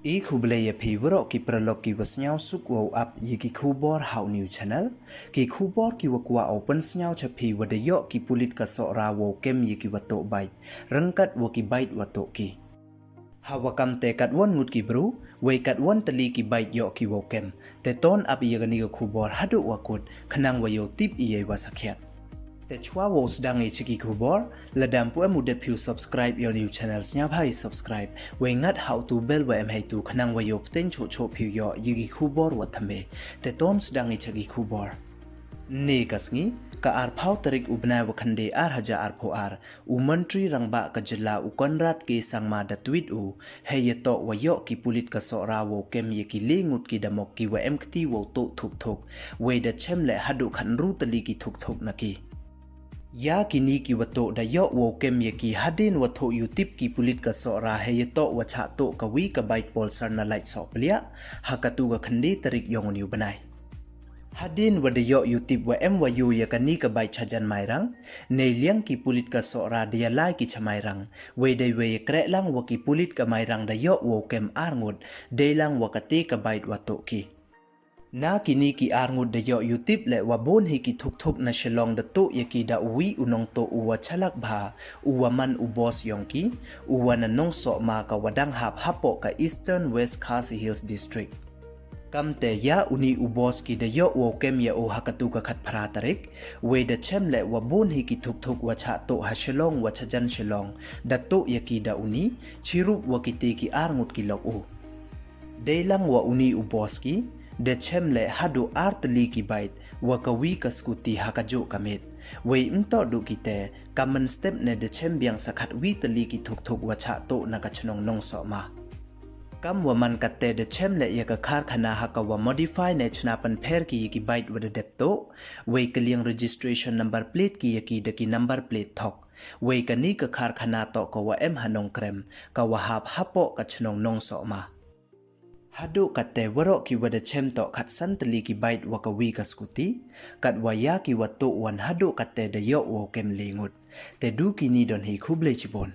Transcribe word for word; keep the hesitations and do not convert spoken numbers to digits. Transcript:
I khublei ya phi waroh ki paralok ki wa sniawsuk wow ap ya ki khubor ha u new channel. Ki khubor ki wa kwah u pynsniaw cha phi wa da yoh ki pulit ka Sohra wow kem ya ki wa toh bike, ryngkat wa ki bike wa toh ki. Ha wa kam te katwon ngut ki bru, wei katwon tylli ki bike yoh ki wow kem. Te ton ap ya kani ka khubor haduh wa kut, khnang wa yoh tip ya i wa sakhiat. Te chwa wow sdang i cha ki khubor, lada ym pu em u dep phi u subscribe ya u new channel, sniawbha i subscribe, wei ngat ha u tu bell wa em hei tu, khnang wa yoh pteng choh choh phi u yoh ya ki khubor wa thymme. Te ton sdang i cha ki khubor. Ne ka sngi, ka arphaw tarik u bnai wa khyndai ar hajar arphaw ar, u Montri Rangbah ka jylla u Conrad K Sangma da tweet u, hei ya toh wa yoh ki pulit ka Sohra wow kem ya ki le ngut ki damok ki wa em kti wow toh thuk thuk, wei da chem leh haduh khatynru tylli ki thuk thuk na ki. Ya kini ki wa toh da yoh wow kem ya ki hadien wa thoh yutip ki pulit ka Sohra hei ya toh wa chah toh ka wi ka bike Pulsar na Laitsohpliah, ha katu ka khyndai tarik yong u ni u bnai. Hadien wa da yoh yutip wa em wa yoh ya kani ka bike chajan Mairang, nei liang ki pulit ka Sohra da ya lai ki cha Mairang, wei dei wei ya kreh lang wa ki pulit ka Mairang da yoh wow kem ar ngut, dei lang wa kate ka bike wa toh ki. Na kini ki ar ngut da yoh yutip leh wa bun hi ki thuk thuk na Shillong da toh ya ki da u wi u nongtoh u wa chalak bha, u wa man u boss yong ki, u wa na Nongsohma ka wa dang hap hapoh ka Eastern West Khasi Hills District. Kam te ya u ni u boss ki da yoh wow kem ya u ha katu ka khatphra tarik, wei da chem leh wa bun hi ki thuk thuk wa chah toh ha Shillong wa chajan Shillong, da toh ya ki da u ni, chirup wa kite ki ar ngut ki lok u. Dei lang wa u ni u boss ki, da chem leh haduh ar tylli ki bike, wa ka wi ka scooty ha ka juh ka miet. Wei ym toh duh ki te, ka mynstep ne da chem biang sa khatwi tylli ki thuk thuk wa chah toh na ka chnong Nongsohma. Kam wa man kate da chem leh ya ka karkhana ha ka wa modify ne chna pynpher ki ya ki bike wa da dep toh, wei ka liang registration number plate ki ya ki da ki number plate thok. Wei kani ka karkhana toh ka wa em ha Nongkrem, ka wa hap hapoh ka chnong Nongsohma. Haduh kate waroh ki wa da chem toh khatsan tylli ki bike wa ka wi ka scooty, kat wa ya ki wa toh wan haduh kate da yoh wow kem le ngut. Te du kini don hi, khublei chibun.